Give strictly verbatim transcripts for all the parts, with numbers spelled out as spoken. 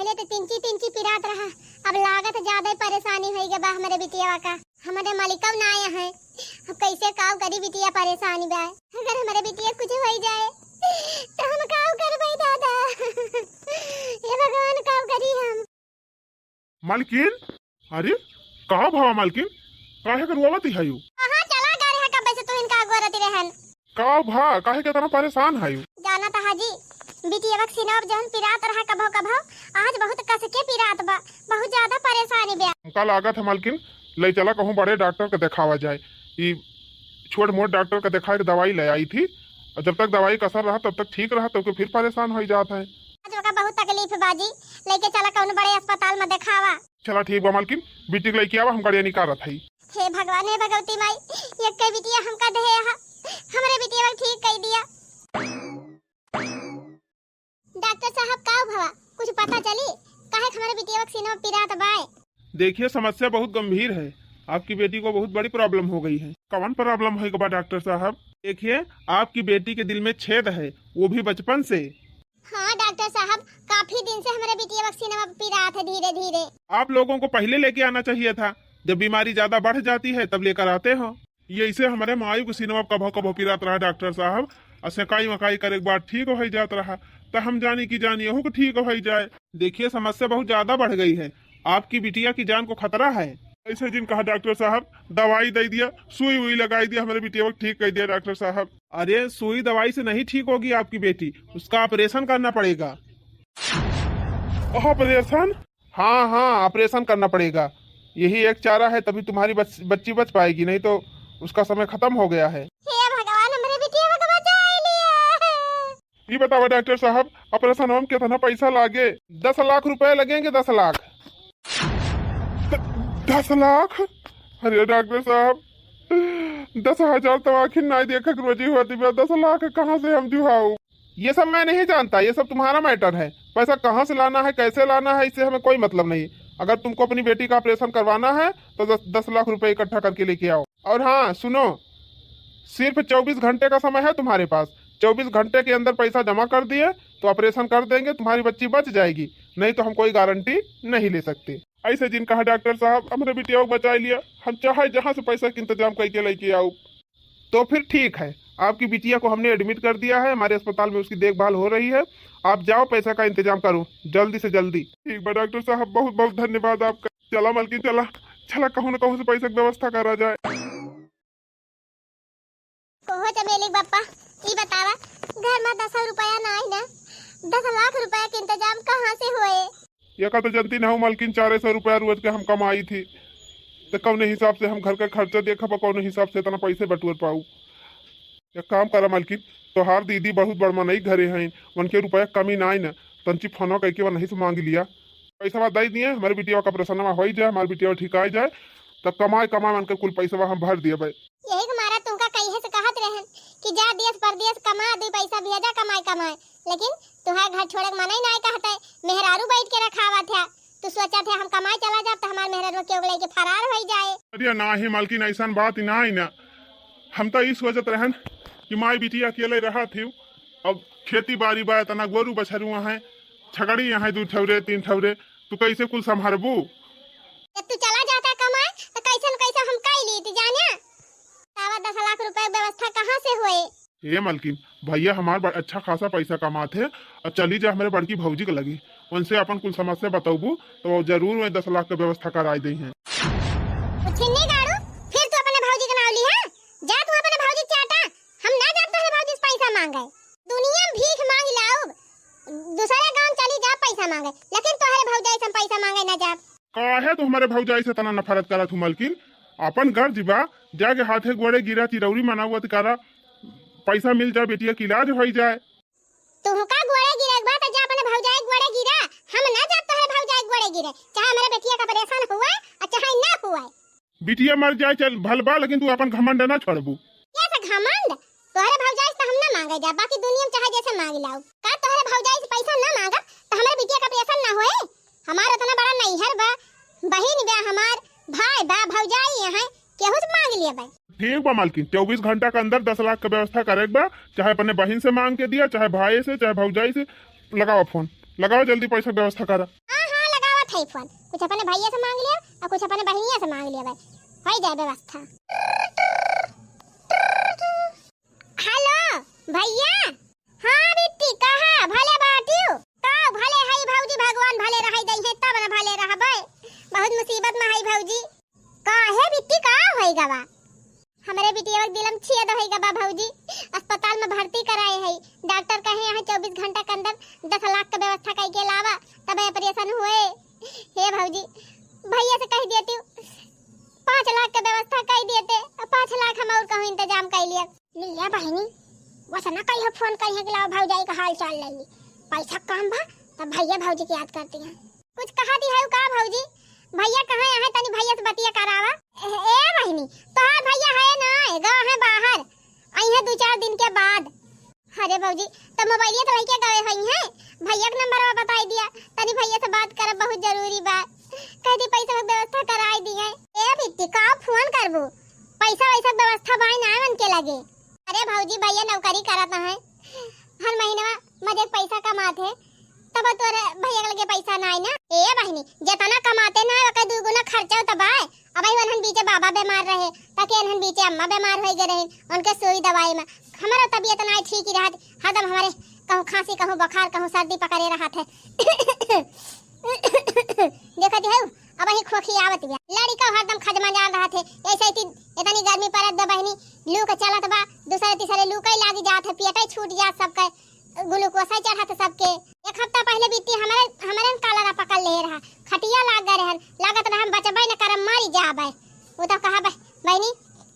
ये तो तिनची तिनची पिरात रहा, अब लागत ज्यादा ही परेशानी होई गए बा हमरे बिटिया का। हमरे मालिकव ना आया है, अब कैसे काव करी, बिटिया परेशानी बा। अगर हमरे बिटिया कुछ होई जाए तो हम काव करबै दादा? हे भगवान, काव करी हम? मालकिन, अरे, का भवा मालकिन? काहे के रोवत हयू? कहाँ चला गए रहा कब्बे से तू इनका अगोरत रहन? का भा, काहे के इतना परेशान हयू? जानत हा जी, बिटिया के सीना अब जहन पिरात रहा कभो कभो, आज बहुत कस के पिरात बा, बहुत ज्यादा परेशानी बा। हमका लागत है मालकिन, ले चला कहूँ बड़े डॉक्टर के देखावा जाए। ई छोट मोट डॉक्टर के देखाए के दवाई ले आई थी, और जब तक दवाई का असर रहा तब तक ठीक रहा, तब के फिर परेशान हो जात है। आज ओका बहुत तकलीफ बा जी, लेके चला कौन बड़े अस्पताल में देखावा। चला ठीक बा मालकिन, बिटिया के लेके आवा, हम गाड़िया निकालत हई। हे भगवान, हे भगवती माई, ये कई बिटिया हमका दे हा, हमरे बिटिया के ठीक कई दिया। डॉक्टर साहब, का भवा, कुछ पता चली? काहे के हमरे बिटिया के सीना में पिरात बाय? देखिए, समस्या बहुत गंभीर है। आपकी बेटी को बहुत बड़ी प्रॉब्लम हो गई है। कौन प्रॉब्लम है बा डॉक्टर साहब? देखिए, आपकी बेटी के दिल में छेद है, वो भी बचपन से। हाँ डॉक्टर साहब, काफी दिन से हमरे बिटिया के सीना में पिरात है धीरे धीरे। आप लोगों को पहले लेके आना चाहिए था। जब बीमारी ज्यादा बढ़ जाती है तब लेकर आते हो। ये इसे हमरे माई के सीनवा कभो कभो पिरात रहा डॉक्टर साहब, और सेकाई वकाई करे के बाद ठीक हो जात रहा, तो हम जानी कि जानी यहू को ठीक हो जाए। देखिए, समस्या बहुत ज्यादा बढ़ गई है, आपकी बिटिया की जान को खतरा है। ऐसे जिन कहा डॉक्टर साहब, दवाई दे दिया, सुई उई लगाई दिया, हमरे बिटिया को ठीक कर दिया डॉक्टर साहब। अरे, सुई दवाई से नहीं ठीक होगी आपकी बेटी, उसका ऑपरेशन करना पड़ेगा। ऑपरेशन? हाँ, हाँ, ऑपरेशन करना पड़ेगा, यही एक चारा है, तभी तुम्हारी बच, बच्ची बच पाएगी, नहीं तो उसका समय खत्म हो गया है। हे भगवान, हमरे बिटिया के बचा लिया। ये बतावा डॉक्टर साहब, ऑपरेशन में कितना पैसा लागे? दस लाख रुपए लगेंगे, दस लाख। द-, दस लाख? अरे डॉक्टर साहब, दस हजार तो आखिर नाई देखा के रोजी होती बा, दस लाख कहाँ से हम जुहाऊ? ये सब मैं नहीं जानता, ये सब तुम्हारा मैटर है। पैसा कहाँ से लाना है, कैसे लाना है, इससे हमें कोई मतलब नहीं। अगर तुमको अपनी बेटी का ऑपरेशन करवाना है तो दस, दस लाख रुपए इकट्ठा करके लेके आओ। और हाँ सुनो, सिर्फ चौबीस घंटे का समय है तुम्हारे पास, चौबीस घंटे के अंदर पैसा जमा कर दिए तो ऑपरेशन कर देंगे, तुम्हारी बच्ची बच जाएगी, नहीं तो हम कोई गारंटी नहीं ले सकते। ऐसे जिन कहा डॉक्टर साहब, हमरे बिटिया को बचा लिया, हम चाहे जहाँ से पैसा के इंतजाम करके लेके आओ। तो फिर ठीक है, आपकी बिटिया को हमने एडमिट कर दिया है, हमारे अस्पताल में उसकी देखभाल हो रही है। आप जाओ, पैसा का इंतजाम करो जल्दी से जल्दी। ठीक बा डॉक्टर साहब, बहुत बहुत धन्यवाद आपका। चला मलकिन, चला, चला, कहूँ न कहूँ से पैसा की व्यवस्था करा जाए। कोहो चमेली बप्पा, ई बतावा, घर में दस रुपया ना आई ना, दस लाख रुपया के इंतजाम कहाँ से होए? एका तो जनती ना हो मलकिन, चारे सौ रुपया रोज के हम कमाई थी, तो कौने हिसाब से हम घर का खर्चा देखब, कौने हिसाब से इतना पैसे बटोर पाऊ? एक काम करा मलकिन, तोहार दीदी बहुत बड़ मनई घरे हैं, उनके रुपया कमी ना आई ना, तंची फोनवा करके वनही से मांग लिया, पैसा दे दिए, हमारे बिटिया का ऑपरेशन हो जाए, हमारे बिटिया ठीक आ जाए, तब कमाए कमाए उनके कुल पैसा हम भर दिए भाई। यही के मारा तुमका कहिए से कहत रहन कि जा देश परदेश कमा, दुई पैसा भेजा, कमाए कमाए, लेकिन तुहार घर छोड़े के मनई नाय कहत है, मेहरारू बैठ के रखावत है। तू सोचत है हम कमाए चला जाब तो हमार मेहरारू के ओगले के फरार हो जाए। अरे नाही मलकिन, ऐसन बात ही नाही ना, हम तो ई सोचत रहन कि माई बिटिया अकेले रहत ही, अब खेती बारी बा, इतना गोरू बछरुआ है, छगड़ी यहाँ दू ठौरे तीन ठौरे, तू कैसे कुल संभारबू? जब तू चला जाता कमाए तो कैसे न कैसे हम कई ली, तू जाने। तावा दस लाख रुपए व्यवस्था कहाँ से होए? ए मलकिन, भैया हमार बड़ अच्छा खासा पैसा कमात है, अब चली जा हमारे बड़की भौजी के लगी, उनसे अपन कुल समस्या बतौबू तो वो जरूर वही दस लाख के व्यवस्था कराई देइहैं। छिन्नी गाड़ू, फिर तू अपने भौजी के नाव ली है? जा तू अपने भौजी के चाटा, हम ना जाब तोहरे भौजी से पैसा मांगे। दुनिया में भीख मांग लाउब, दूसरे गांव चली जा पैसा मांगे, लेकिन तोहरे भौजाई से हम पैसा मांगे ना जाब। काहे तू हमारे भौजाई से इतना नफरत करत हूँ मलकिन? अपन घर जिबा, जाके हाथे गोड़े गिरा, चिरौरी मनावत करा, पैसा मिल जाए, बेटिया के इलाज हो जाए। तुहका गोड़े गिरे के बा त जा अपने भौजाई के गोड़े गिरा, हम ना जाब तोहरे भौजाई के गोड़े गिरे, चाहे हमारे बेटिया का ऑपरेशन हुआ और चाहे ना हुआ। बिटिया मर जाए चल भल बा, लेकिन तू अपन घमंड ना छोड़बू। कैसे घमंड? तोहरे भौजाई से हम ना मांगे जा, बाकी दुनिया में चाहे जैसे मांग लाओ। का तोहरे भौजाई से पैसा ना मांगब तो हमारे बिटिया का ऑपरेशन ना होए? हमार इतना बड़ा नैहर बा, बहिन बा हमार, भाई बा, भौजाई है, केहू से मांग लिया भाई। ठीक बा मालकिन, चउबीस घंटा के अंदर दस लाख के व्यवस्था करे के बा, चाहे अपने बहिन से मांग के दिया, चाहे भाई से, चाहे भौजाई से। लगावा फोन, लगावा जल्दी, पैसा के व्यवस्था करा। हाँ, लगावत है फोन, कुछ अपने भैया से मांग लिया और कुछ अपने बहिनिया से मांग लिया भाई, हो जाए व्यवस्था। हेलो भैया। हाँ बिट्टी, कहा भले बाटियो? का भले हई भौजी, भगवान भले रहई दई है, तब न भले रहबे। बहुत मुसीबत में हई भौजी। काहे बिट्टी, का होई गवा? हमरे बिटिया के दिलम छेद होई गवा भौजी, अस्पताल में भर्ती कराए हई। डॉक्टर कहे हैं चउबीस घंटा के अंदर दस लाख के व्यवस्था कई के लावा, तबे ऑपरेशन हुए। हे भौजी, भैया से कह देती, पाँच लाख के व्यवस्था कई देते, पाँच लाख हम और कहूँ इंतजाम कई लिया। लिया बहिनी, वसना कहियो फोन कहिए कि लाओ भौजाई का हाल चाल ले ली। पैसा कम बा, तब भैया भौजी की याद करती हैं। कुछ कहा दी है का भौजी? भैया कहाँ है? तनी भैया से बतिया करावा। ए, ए बहिनी, तोहार भैया है ना, गवा है बाहर, आई है दो चार दिन के बाद। अरे भौजी, तो मोबाइलिया तो लेके गए हुई हैं, भैया के नंबर बताई दिया, तनी भैया से बात करब, बहुत जरूरी बा। कह दी पैसा के व्यवस्था कराई दी है। ए बिट्टी, का फोन करबू? पैसा वैसा के व्यवस्था बाई ना मन के लगे। अरे भौजी, भैया नौकरी करत हैं, हर महीनवा मजे पैसा कमात है, तब तोरे भैया के लगे पैसा ना आई ना। ए बहिनी, जितना कमाते ना, ओकर दुगुना खर्चा होता बा। अब ही उन्हन बीचे बाबा बीमार रहे, ताकि उन्हन बीचे अम्मा बीमार होई गए रहे, उनके सुई दवाई में। हमारा तबीयत ना ठीक ही रहत, हरदम हमारे कहूँ खांसी, कहूँ बुखार, कहूँ सर्दी पकड़े रहत है। देखत है, अब ही खोखी आवत गया। लड़का हरदम खजमा जान रहत है, ऐसे ही इतनी गर्मी पड़त बा बहिनी, लू के चलत बा, दूसरे तीसरे लू के लाग जात है, पेटे छूट जात सबके, ग्लूकोसा चढ़त सबके। एक हफ्ता पहले बिट्टी हमारे, हमारे न कालरा पकड़ ले रहा, खटिया लाग गए रहन, लागत रहा हम बचबे न करब, मरी जाबे। वो तो कहा बह-, बहिनी,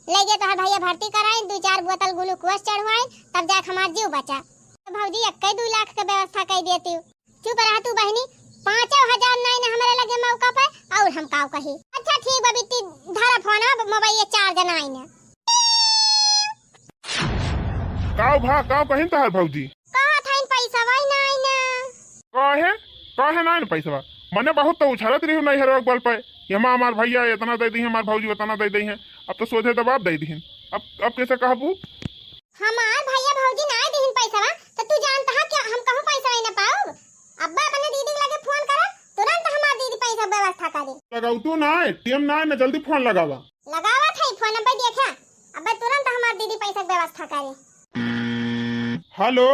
ले गए तोहर भैया भर्ती कराइन, दो चार बोतल ग्लूकोस चढ़वाइन, तब जाके हमार जीव बचा। तो भौजी, एक दो लाख के व्यवस्था कर देती। चुप रह तू बहिनी, पाँचों हजार नाई न हमारे लगे मौका पे, और हम काव कही। अच्छा ठीक बा बिट्टी, धरा फोन, मोबाइल ये चार्ज नाई न। काव भा, काव कहिन तहार भौजी? कहा था इन पैसा वाई नाई न। काहे? काहे नाई न पैसा? मने बहुत तो उछलत रही नैहरवा के बल पे, ये माँ हमार भैया इतना दे दी है, हमार भौजी उतना दे दी है। अब तो सोझे दबाब दे दी। अब, अब कैसे कहबू? हमार भैया भौजी ना दिहिन पैसवा, तो तू जानत हा कि हम कहूँ पैसवा ही ना पाउब? अब्बा अपने दीदी के लगे फोन करा, तुरंत हमार दीदी पैसा व्यवस्था करे। लगाऊ तू ना, टेम ना, ना जल्दी फोन लगावा। लगावा था फोन, अब्बा देखा, अब्बा तुरंत हमार दीदी पैसा के व्यवस्था करे। हेलो।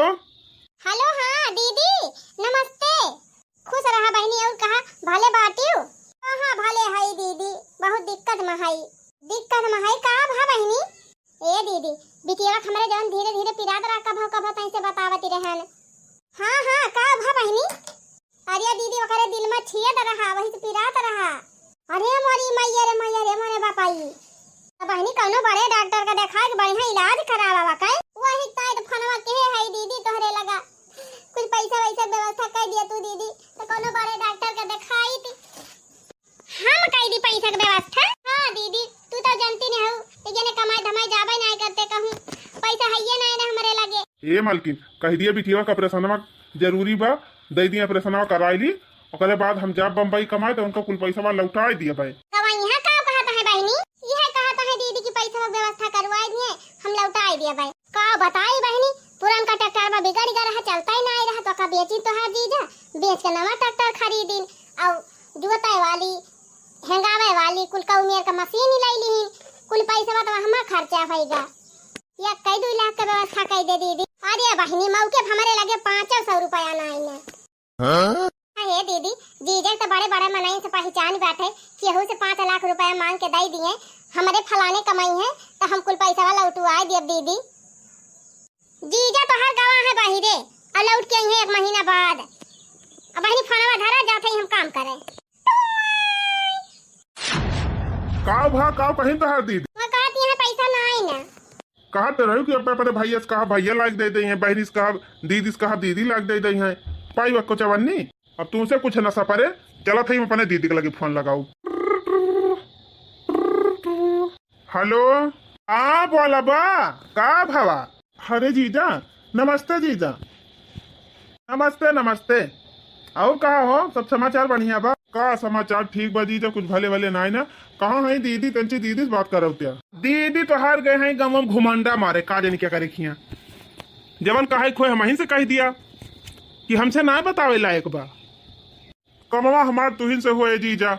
हेलो, हाँ दीदी, नमस्ते। खुश रहा बहिनी, और कहा भले बाटियो? हाँ, हाँ, भले हई दीदी, बहुत दिक्कत में हई। दिक्कत में हई का भा बहिनी? ए दीदी, बिटिया हमरे जवन धीरे धीरे पिरात रहा, कभो कभो तैसे बतावती रहन। हाँ, हाँ, का भा बहिनी? अरे दीदी, ओकरे दिल में छेद रहा, वही से पिरात रहा। अरे मोरी मैया रे मैया रे मोरे बापाई। अब बहिनी कौनो बड़े डॉक्टर का देखा के बढ़िया इलाज करावा का। वही ताई तो फोनवा के है दीदी तोहरे लगा। कुछ पैसा वैसा व्यवस्था कर दिया तू दीदी, तो कौनो बड़े डॉक्टर का दिखाई थी। हम कई दी पैसा के व्यवस्था? हाँ दीदी, तू तो जानती नहीं हो, ये जने कमाई धमाई जाबे नहीं करते कहूँ, पैसा है ये नहीं ना हमारे लगे। ए मालकिन, कह दिए बिटिया का ऑपरेशनवा जरूरी बा, दे दिए ऑपरेशनवा कराई ली, ओकरे बाद हम जाब बम्बई कमाए तो उनका कुल पैसा लौटाई दिए भाई। तो वहाँ यहाँ का कहत है बहिनी? यह कहत है दीदी की पैसा के व्यवस्था करवाई दिए, हम लौटाई दिए भाई। का बताई बहिनी, पुरनका ट्रैक्टर में बिगड़ गया रहा, चलता ही नहीं रहा, तो का बेची तोहार जीजा, बेच के नवा ट्रैक्टर खरीदिन, और जोते वाली, हेंगावे वाली, कुल का उमेर का मशीन ही ले लीन, कुल पैसा तो हमार खर्चा होइगा। या कई दो लाख के व्यवस्था कई दे दीदी। अरे बहिनी, मौके पे हमारे लगे पाँचों सौ रुपया ना आई ना। हाँ? हे दीदी, जीजे तो बड़े बड़े मनई से पहचान बाटे, केहू से पाँच लाख रुपया मांग के दे दिए, हमरे फलाने कमाई है, तो हम कुल पैसा लौटवाए दियब दीदी। जीजा तोहार गवा है बाहिरे, और लौट के आई है एक महीना बाद। अब बहिनी फोनवा धरा, जात है हम काम करे। काव भा, काव कहिन तोहार दीदी? वो कहत यहाँ पैसा ना आई ना। कहत रहो कि अपने, अपने भैया से कहा भैया लाग दे दे हैं, बहनी से कहा दीदी से कहा दीदी लाग दे दे हैं। पाई वक्को चवन्नी, अब तुमसे कुछ न सपरे, चलत है अपने दीदी के लगे फोन लगाऊ। हेलो, हाँ बोला बा, का भवा? अरे जीजा, नमस्ते जीजा। नमस्ते, नमस्ते। और कहा हो, सब समाचार बढ़िया बा? का समाचार, ठीक बा जीजा, कुछ भले भले नाई ना। कहाँ है दीदी? तंची दीदी से बात करब त्या। दीदी तोहार गए हैं गाँव में घुमंडा मारे, का जानी क्या करे खिया। जवन कहे खोए हमहिन से कह दिया कि हमसे ना बतावे लायक बा। कमवा हमार तुहिन से होए जीजा।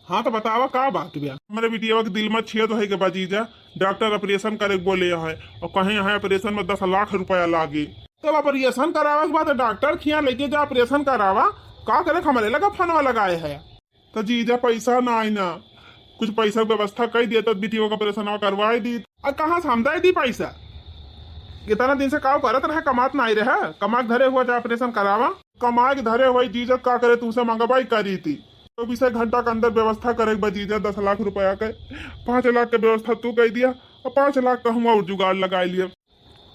हाँ तो बतावा का बात बा? हमरे बिटिया के दिल में छेद होए के बा जीजा, डॉक्टर ऑपरेशन करे के बोले हैं और कहे हैं ऑपरेशन में दस लाख रुपया लागे। तब ऑपरेशन करावे के बाद डॉक्टर खिया लेके जा ऑपरेशन करावा, का करे हमरे लगा फोनवा लगाए है। तो जीजा पैसा ना आई ना, कुछ पैसा के व्यवस्था कर दिया तो बिटिया का ऑपरेशन करवाई दी। और कहाँ से हम दे दी पैसा? इतना दिन से काव करत रहे, कमात ना आई रहे, कमा के धरे हुआ जा ऑपरेशन करावा। कमाए के धरे हुए जीजा का करे, तुमसे मंगवाई करी थी। चौबीस घंटा के अंदर व्यवस्था करे के बा जीजा, दस लाख रुपया के, पाँच लाख के व्यवस्था तू कर दिया और पाँच लाख का हम और जुगाड़ लगा लिया।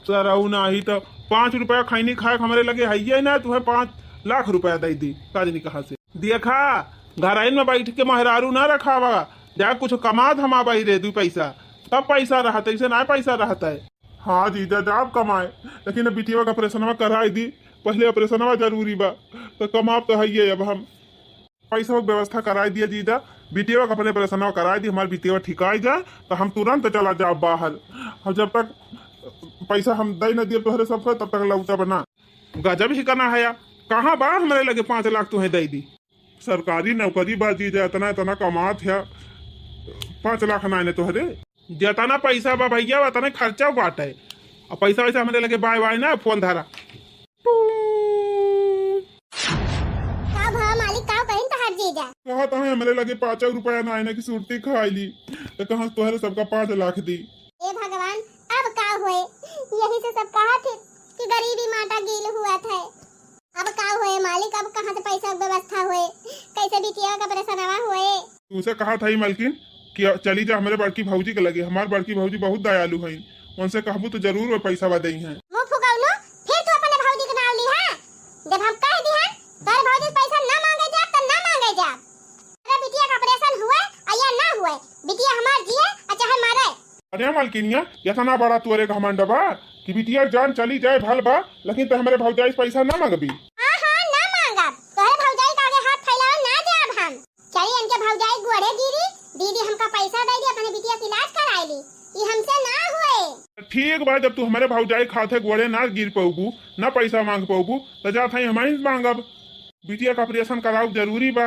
सरऊ नाही तो पाँच रुपया खैनी खाए के हमरे लगे हइये ना, तुहे पाँच लाख रुपया दे दी। काजनी कहाँ से? देखा, घराइन में बैठ के मेहरारू ना रखावा, जा कुछ कमा धमा बही रे दू पैसा, तब पैसा रहत, ऐसे ना पैसा रहत है। हाँ जीजा, जाब कमाए, लेकिन अब बिटिया का ऑपरेशनवा कराई दी, पहले ऑपरेशनवा जरूरी बा, तो कमाब तो हइये अब हम। पैसा के व्यवस्था कराई दिया जीजा, बिटिया का अपने ऑपरेशनवा कराई दी, हमार बिटिया ठिकाई जाए तो हम तुरंत चला जाब बाहर। हम जब तक पैसा हम दे न दिए तोहरे सबके, तब तक लौटब ना। गजब ही कना है या, कहाँ बा हमरे लगे पाँच लाख तुहे दे दी? सरकारी नौकरी बा जीजा, इतना इतना कमात है, पाँच लाख ना ने तोहरे। जितना पैसा बा भैया, उतने खर्चा बाटे। अब पैसा वैसा हमरे लगे बाय बाय ना, फोन धरा। का भा मालिक, का कहिन तहार जीजा? कहत है हमरे लगे पाँच रुपया ना आइना की सुरती खाई ली, तो कहाँ से तोहरे सबका पाँच लाख दी? ए भगवान, अब का होए? यही से सब कहा थे कि गरीबी माता गील हुआ था। अब का होए मालिक, अब कहाँ से पैसा के व्यवस्था होए? कैसे बिटिया का ऑपरेशनवा होए? तुमसे कहा था ही मलकिन कि चली जा हमरे बड़की भौजी के लगे, हमार बड़की भौजी बहुत दयालु हईन, उनसे कहबू तो जरूर वो पैसा दई हैं। मुँह फुकौलू, फिर तू अपने भौजी के नाम ली है? जब हम कह दी हैं, तोहरे भौजी से पैसा ना मांगे जा, तो ना मांगे जा। अरे बिटिया का ऑपरेशन हुए आ या ना हुए, बिटिया हमार जिए आ चाहे मरे। अरे मलकिनिया, इतना बड़ा तोरे घमंड बा कि बिटिया जान चली जाए भल बा, लेकिन तो हमरे भौजाई से पैसा ना मांगबी। हाँ, हाँ, ना मांगब। तोहरे भौजाई के आगे हाथ फैलावे ना जाब हम। चली इनके भौजाई गोड़े गिरी, दीदी हमका पैसा दे दी, अपने बिटिया के इलाज कराई ली। ई हमसे ना होए। ठीक बा, जब तू हमरे भौजाई खाते गोड़े ना गिर पौबू, ना पैसा मांग पौबू, तो जात हई हमही से मांगब। बिटिया का ऑपरेशन कराउब जरूरी बा,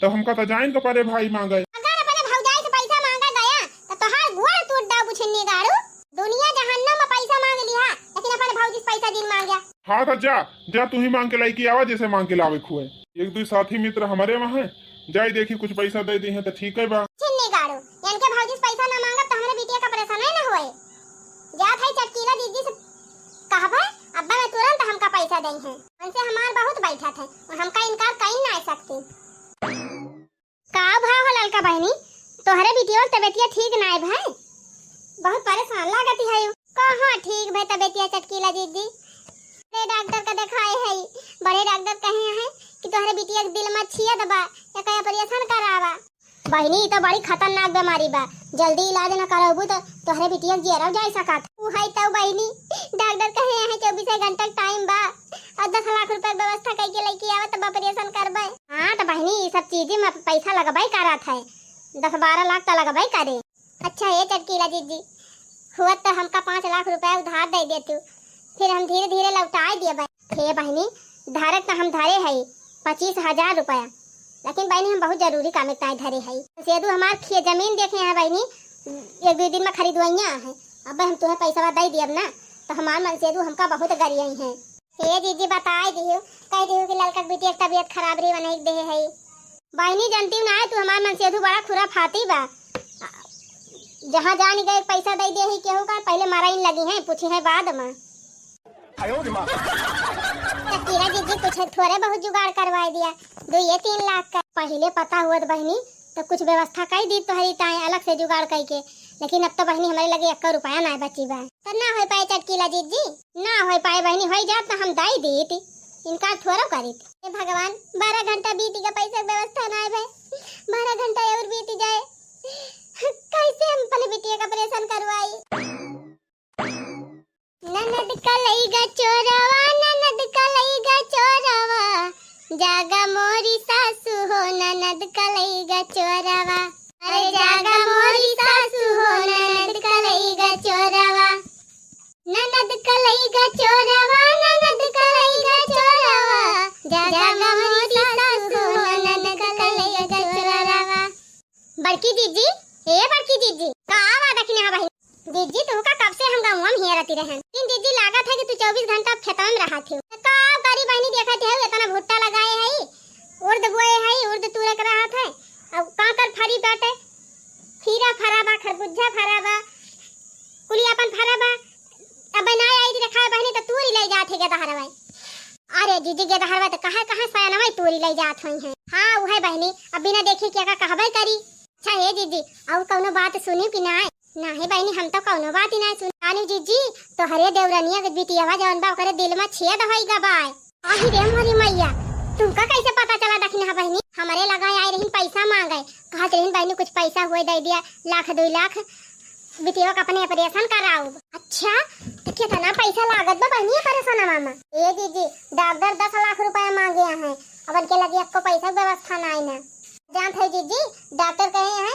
तब हमका तो जाइन के परे भाई मांगे। अगर अपने भौजाई से पैसा मांगा गया, तो तोहार गोड़ टूट दाऊ बुझिन्नी गाड़ू। दुनिया जहन्नम में पैसा मांग लिहा, लेकिन अपने भौजी से पैसा दिन मांग्या। हाँ तो जा, जा तू ही मांग के लाइके आवा, जैसे मांग के लावे खुए। एक दो साथी मित्र हमरे वहाँ हैं, जाई देखी कुछ पैसा दे दी हैं तो ठीक है बा। छिन्नी गाड़ू, इनके भौजी से पैसा ना मांगब तो हमरे बिटिया का ऑपरेशन ही ना होए। जात है चटकीला दीदी से कहब है, अब्बा मैं तुरंत हमका पैसा दे हैं। उनसे हमार बहुत बैठत है और हमका इनकार कई ना सकती। का भा हो ललका बहिनी, तोहरे बिटिया के तबियतिया ठीक नाय भय? बहुत परेशान लागत है। कहाँ ठीक भय तबियतिया चटकीला जीजी? बड़े डॉक्टर का देखाए है, बड़े डॉक्टर कहे हैं कि तोहरे बिटिया के दिल में छेद बा, एकर ऑपरेशन करावा। बहिनी, ई तो बड़ी खतरनाक बीमारी बा, जल्दी इलाज न करबू तो तोहरे बिटिया के जियरा जाए सकत। उ है तो बहिनी, डॉक्टर कहे हैं चौबीस घंटा टाइम बा और दस लाख रुपया के व्यवस्था करके लेके आवा तब ऑपरेशन करबे। हाँ तो बहिनी, ई सब चीजें में पैसा लगबे करत है, दस बारह लाख तो लगबे करे। अच्छा ये चटकीला जीजी, हुआ तो हमका पाँच लाख रुपया उधार दे दे तू, फिर हम धीरे धीरे लौटाए दिए। हे बहिनी, धरे तो हम धरे हई पच्चीस हजार रुपया, लेकिन बहिनी हम बहुत जरूरी काम ताई धरे हई। सेदू हमार खे जमीन देखे हैं बहिनी, एक दो दिन में खरीदवैया है। अब हम तुम्हें पैसा दे दियब ना, तो हमार मनसेदू हमका बहुत गरियाई हैं। हे जीजी, बताए दिहु, कह दिहु कि ललका के बिटिया के तबीयत खराब रही, वनई के देहे है। बहिनी, जानती ना है तू, हमार मनसेधु बड़ा खुराफाती बा। जहाँ जान गए पैसा दे दे ही केहू का, पहले मराइन लगी हैं, पूछी है बाद में। चटकीला जीजी, कुछ थोड़े बहुत जुगाड़ करवाए दिया, दो ये तीन लाख का। पहले पता हुआ तो बहिनी, तो कुछ व्यवस्था कर दी तोहरी ताए अलग से जुगाड़ करके, लेकिन अब तो बहिनी हमारे लगे एक रुपया ना बची बा। तो ना हो पाए चटकीला जीजी, ना हो पाए बहिनी, हो जात तो हम दाई दीत, इनकार थोड़ो करीत। हे भगवान, बारह घंटा बीती का पैसा के व्यवस्था ना है, बारह घंटा और बीत जाए, कैसे हम अपने बिटिया का ऑपरेशन करवाई? ननद कलई गा चोरवा, ननद कलई गा चोरवा, जागा मोरी सासू हो, ननद कलई गा चोरवा। अरे जागा मोरी सासू हो, ननद कलई गा चोरवा। ननद कलई गा चोरवा, ननद कलई गा चोरवा, जागा मोरी सासू हो, कि जीजी, ए बड़की जीजी, का बा दखिनहा बहिनी? जीजी, तुहका कब से हम गउँवा में हियरती रहन। लेकिन जीजी, लागत है कि तू चउबीस घंटा खेतवा में रहत हो। त का करी बहिनी, देखत है एतना भुट्टा लगाए है, उर्द बोए है, उर्द तूरे के रहत है। अब काँकर फरी बाटे, खीरा फरा बा, खरबुज्जा फरा बा, कुली आपन फरा बा। अब ना आई देखा बहिनी, त तूरी लइ जात है गेदहरवा। अरे जीजी, गेदहरवा त कहाँ कहाँ सयानवा तूरी लइ जात होइहैं। हाँ, उहै बहिनी, अब बिना देखे केका कहबै करी। अच्छा हे जीजी, अउर कउनो बात सुनिउ कि नाहीं? नाहीं बहिनी, हम तउ कउनो बात ही नाहीं सुनी। जानिउ जीजी, तोहरे देउरनिया के बिटियवा जउन बा, ओकरे दिल मा छेद होइ गा बाय। आही रे मोरी मइया, तुमका कइसे पता चला दखिनहा बहिनी? हमरे लगा आइ रहिन पइसा माँगै, कहत रहिन बहिनी कुछ पइसा होइ दइ दिया, लाख दुइ लाख, बिटियवा का अपने operation कराउब। अच्छा, त केतना पइसा लागत बा बहिनी operationवा मा? ए जीजी, doctor दस लाख रुपया माँगे हैं, अब उनके लगे एक्को पइसा के व्यवस्था नाहीं ना। जानत है जीजी, doctor कहे हैं,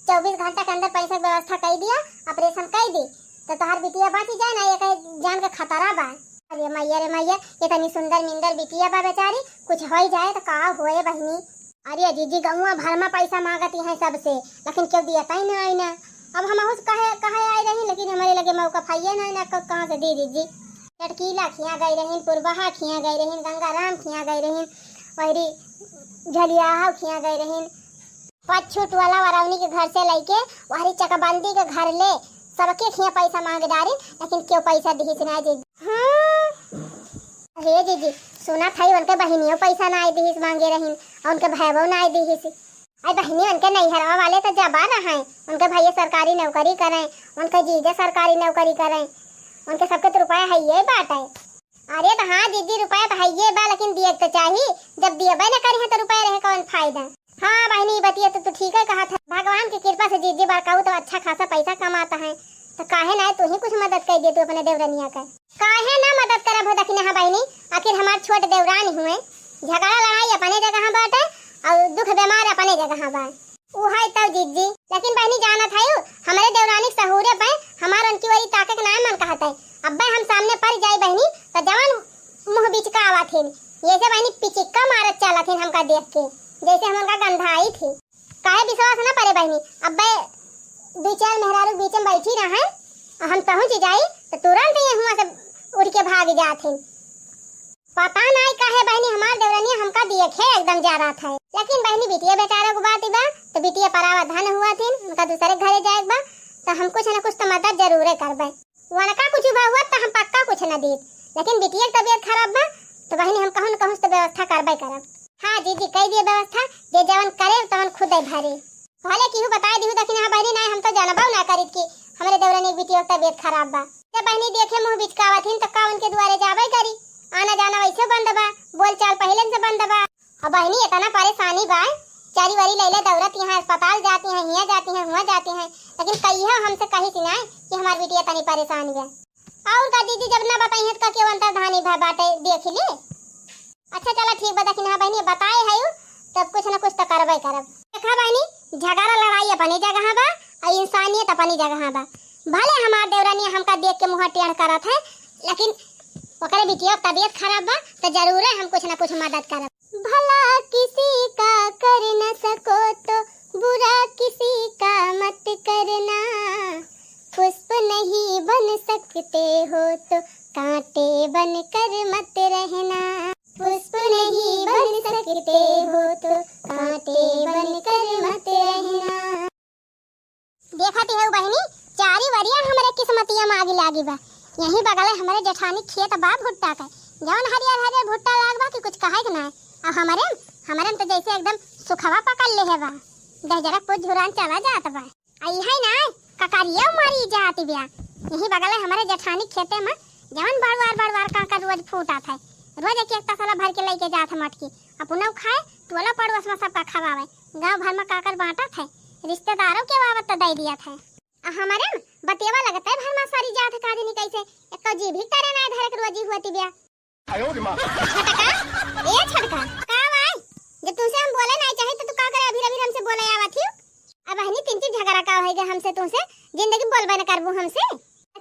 चउबीस घंटा के अंदर पइसा के व्यवस्था कइ दिया, operation कइ दी, त तोहार बिटिया बाँची जाए ना, एके जान के खतरा बा। अरे मइया रे मइया, एतनी सुंदर मिंदर बिटिया बा बेचारी, कुछ होइ जाए त का होए बहिनी? अरे जीजी, गउँवा भर मा पइसा माँगती हैं सबसे, लेकिन केउ दियतै नाहीं ना। अब हमहू से कहे, कहे आइ रही, लेकिन हमरे लगे मौका फइये नाहीं ना, क-, कहाँ से दी जीजी? चटकीला खियाँ गइ रहिन, पुरबहा खियाँ गइ रहिन, गंगाराम खियाँ गइ रहिन, वहरी झलियाहा खियाँ गइ रहिन। पच्छू टोला वरौनी के घर से लइके वहरी चकबंदी के घर ले सबके खियाँ पइसा माँग डारिन, लेकिन केउ पइसा दिहिस नाहीं जीजी। हाँ। अरे जीजी, सुनत हई उनके बहिनियो पइसा नाहीं दिहिस, माँगे रहिन, अउर उनके भइयो नाहीं दिहिस। अरे बहिनी, उनके नइहरवा वाले त जबर रहैं, उनके भइया सरकारी नौकरी करैं, उनके जीजा सरकारी नौकरी करैं, उनके सबके त रुपया हइये बाटै। अरे त हाँ जीजी, रुपया त हइये बा, लेकिन दिए के त चाही, जब दियबे न करिहैं त रुपया रहे कउन फायदा? हाँ बहिनी, ई बतिया त तू ठीकै कहत है। भगवान के कृपा से जीजी बड़काऊ त अच्छा खासा पइसा कमात हैं, त काहे नाहीं तू ही कुछ मदद कइ दे तू अपने देउरनिया के। काहे ना मदद करब हो दखिनहा बहिनी, आखिर हमार छोट देउरानी हुए, झगड़ा लड़ाई अपने जगह बाटे अउर दुख बेमार अपने जगह बा। उहै तउ जीजी, लेकिन बहिनी जानत हयू, हमरे देउरानी के सहूरे पे हमार उनकी ओरी ताके के नाहीं मन कहत है। अब्बे हम सामने परि जाई बहिनी, त जवन मुँह बिचकावत हिन, जइसे बहिनी पिचिक्का मारत चलत हिन हमका देखि के, जइसे हम उनका गंधाइत ही। काहे विश्वास न परे बहिनी, अब्बे दुइ चार मेहरारू बीचे में बइठी रहैं, अउर हम पहुँचि जाई, त तुरंत ये हुआँ से उठि के भागि जात हिन। पता नाहीं काहे बहिनी, हमार देउरनिया हमका देखे एकदम जरत है। लेकिन बहिनी, बिटिया बेचारा के बात बा, त बिटिया परावा धन हुआ थिन, उनका दुसरे घरे जाए के बा, त हम कुछ न कुछ त मदद जरूरे करबै। उनका कुछ भा हुआ त हम पक्का कुछ न दीत, लेकिन बिटिया के तबियत खराब बा, त बहिनी, हम कहूँ न कहूँ से त व्यवस्था करबै करब। हाँ जीजी, कइ दिए व्यवस्था, जे जवन करे तवन खुदै भरे। भले केहू बताइ दिहू, दखिनहा बहिनी, नाहीं हम त जानबउ न करित कि हमरे देउरनिया के बिटिया के तबियत खराब बा। जब बहिनी देखे मुँह बिचकावत हिन, त का उनके दुआरे जाबै करी? आना जाना वइसे बंद बा, बोल चाल पहिलेन से बंद बा। अब बहिनी एतना परेसानी बा, चारी वारी लइले दौड़त हियाँ, अस्पताल जाती हैं, हियाँ जाती हैं, हुआँ जाती हैं, लेकिन कहियो हमसे कहिस नाहीं कि हमार बिटिया तनी परेसान बा। अउर का जीजी, जब न बताइहैं त का केहू अंतर्धानी भा बाटे, देखि ले। अच्छा चला ठीक बा, दखिनहा बहिनी बताए हयू, तब कुछ न कुछ त करबै करब। देखा बहिनी, झगड़ा लड़ाई अपने जगह बा अउर इंसानियत अपने जगह बा। भले हमार देउरनिया हमका देख के मुँह टेढ़ करत है, लेकिन ओकरे बिटिया के तबियत खराब बा, त जरूरे हम कुछ न कुछ मदद करब। भला किसी का कर न सको तो बुरा किसी का मत करना। पुष्प नहीं बन सकते हो तो कांटे बनकर मत रहना। पुष्प नहीं बन सकते हो तो कांटे बनकर मत रहना। देखत हऊ बहिनी, चारी वरिया हमरे किस्मतिया में आगी लागी बा। यहीं बगले हमरे जेठानी खेत बा भुट्टा के, जौन हरियर हरियर भुट्टा लाग बा कि कुछ कहे के ना। अब हमरे, हमरे में तो जैसे एकदम सुखवा पकड़ ले है बा, दहजरक पुत झुरान चला जात बा। आ इहै ना, ककरिया मारी जात बिया। यही बगल हमरे जेठानी खेते में जवन बड़वार बड़वार कांकर रोज फूटत है, रोज एक एक तसला भर के लेके जात है मटकी, अपनौ खाए, टोला पड़ोस में सबका खवावे, गांव भर में कांकर बांटत है, रिश्तेदारों के आवत त दे दियत है। आ हमरे में बतियावा लगत है भर में सरी जात है, का जानी कैसे, एको जीभी तरे ना धरे के रोजी होती बिया। छोटका, ए छोटका, का भाई? जब तुमसे हम बोले नहीं चाहे तो तू का करे अभी अभी हमसे बोले आवत ही? अब बहिनी तीन चीज झगड़ा का होएगा हमसे तुमसे? जिंदगी बोलबे न करबू हमसे?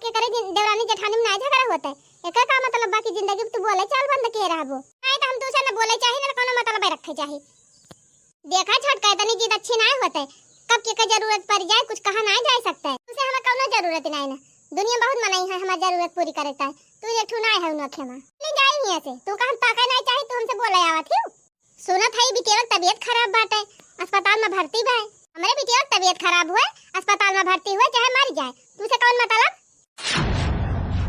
के करे जिन-, देवरानी जेठानी में नहीं झगड़ा होता है? एकर का मतलब बा कि जिंदगी में तू बोले चाल बंद किए रहबू? नहीं तो हम तुमसे न बोले चाही न कोनो मतलब रखे चाही। देखा छोटका, इतनी जिद अच्छी नहीं होते। कब के का जरूरत पड़ जाए, कुछ कहा नाहीं जाए सकता है। तुसे हमें कौनो जरूरत नाहीं ना। दुनिया बहुत मनई है हमार जरूरत पूरी करे ताई। तू एक ठू नाहीं है उनके में। ले जाई हियां से। तू का हम ताका नाहीं चाही, तू हमसे बोले आवत हियो। सुनत है बिटिया के तबीयत खराब बाटे, अस्पताल में भर्ती बा। हमरे बिटिया के तबीयत खराब हुए, अस्पताल में भर्ती हुए, चाहे मर जाए, तुसे कौन मतलब?